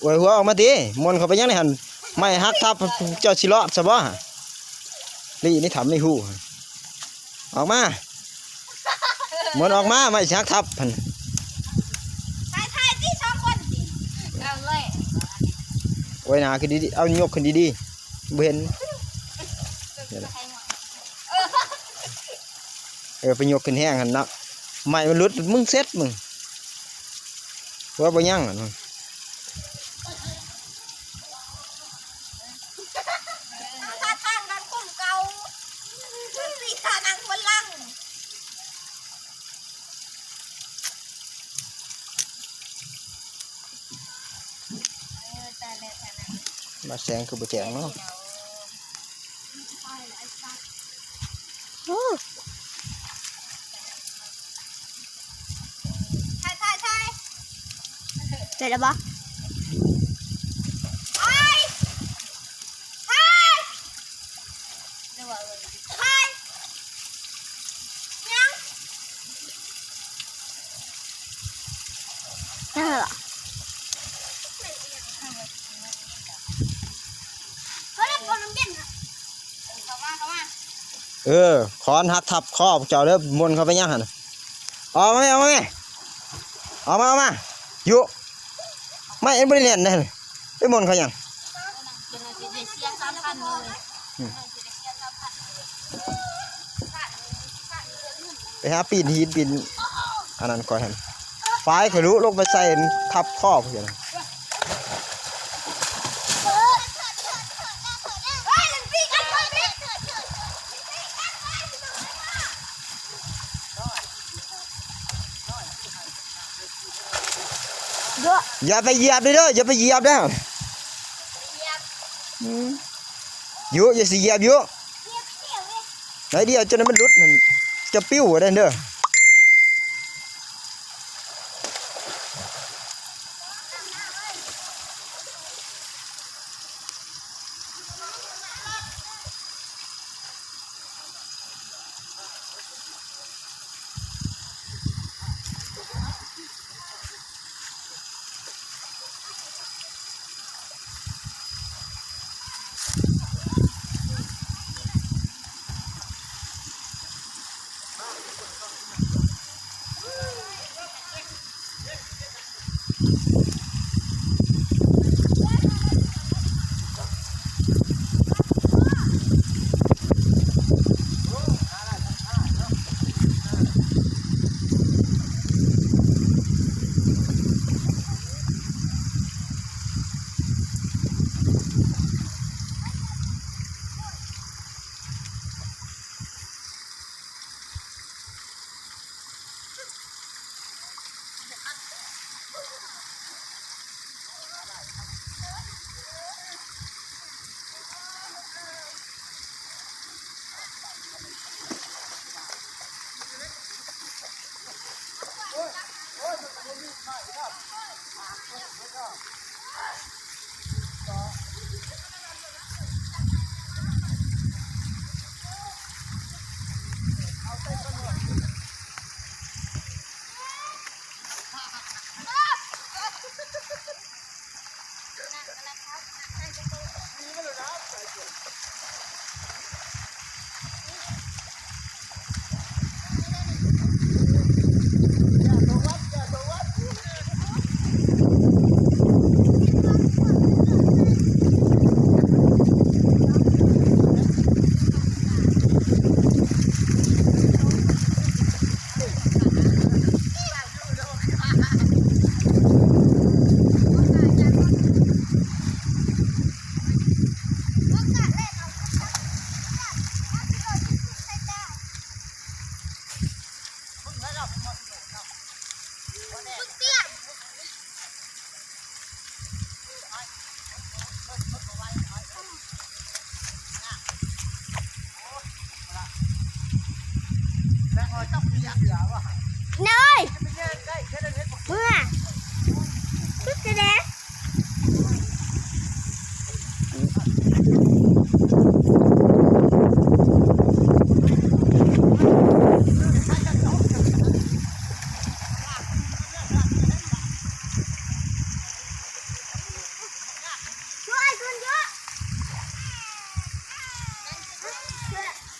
ອວຍຫົວອອກມາຕິ ມົນເຂົ້າໄປຫຍັງໃນຫັ້ນ ໄມ້ຫັກທັບ ເຈົ້າຊິລອດຊະບໍ່? ລີ້ໃນຖ້ຳໃນຮູ ອອກມາ ມົນອອກມາ ໄມ້ຊິຫັກທັບຫັ້ນ ຖ່າຍ ຖ່າຍຕິສອງຄົນຕິ ເອົາເລີຍ ໂອ້ຍ ໜ້າຂຶ້ນດີໆ ເອົາຍົກຂຶ້ນດີໆ ບໍ່ເຫັນ ເອີ ໄປຍົກຂຶ້ນແຮງຫັ້ນນະ ໄມ້ມັນຫຼຸດ ມຶງເສັດມຶງ ຫົວບໍ່ຍັງຫັ້ນ ທ່າທາງການຄົນເກົ່າ ມັນຊິທ່ານັ່ງຫົວຫຼັງ ມາແສງຄືບໍ່ແຈ້ງເນາະ ໂອ້ ຖ່າຍ ຖ່າຍ ຖ່າຍ ໄດ້ແລ້ວບໍ່? ເອີ ຄ້ອນຫັກທັບຄໍພວກເຈົ້າເດີ ມົນເຂົ້າໄປຫຍັງຫັ້ນ ອອກມາແມ່ ອອກມາແມ່ ອອກມາ ອອກມາ ຢູ່ ໄມ້ມັນບໍ່ໄດ້ແໜ້ນເດ້ ໄປມົນເຂົ້າຫຍັງ ອືມ ໄປຫາປີນຫີນປີນອັນນັ້ນຂ້ອຍຫັ້ນ ປາຍຂ້ອຍລຸລົງໄປໃສ່ທັບຄໍພວກເຈົ້າ. ຢ່າໄປຢຽບເດີ ຢ່າໄປຢຽບເດີ ອືມ ຢູ່ ຢ່າຊິຢຽບຢູ່ ໜ້ອຍດຽວ ຈົນມັນຫຼຸດນັ້ນ ຈະປິວໄດ້ເດີ.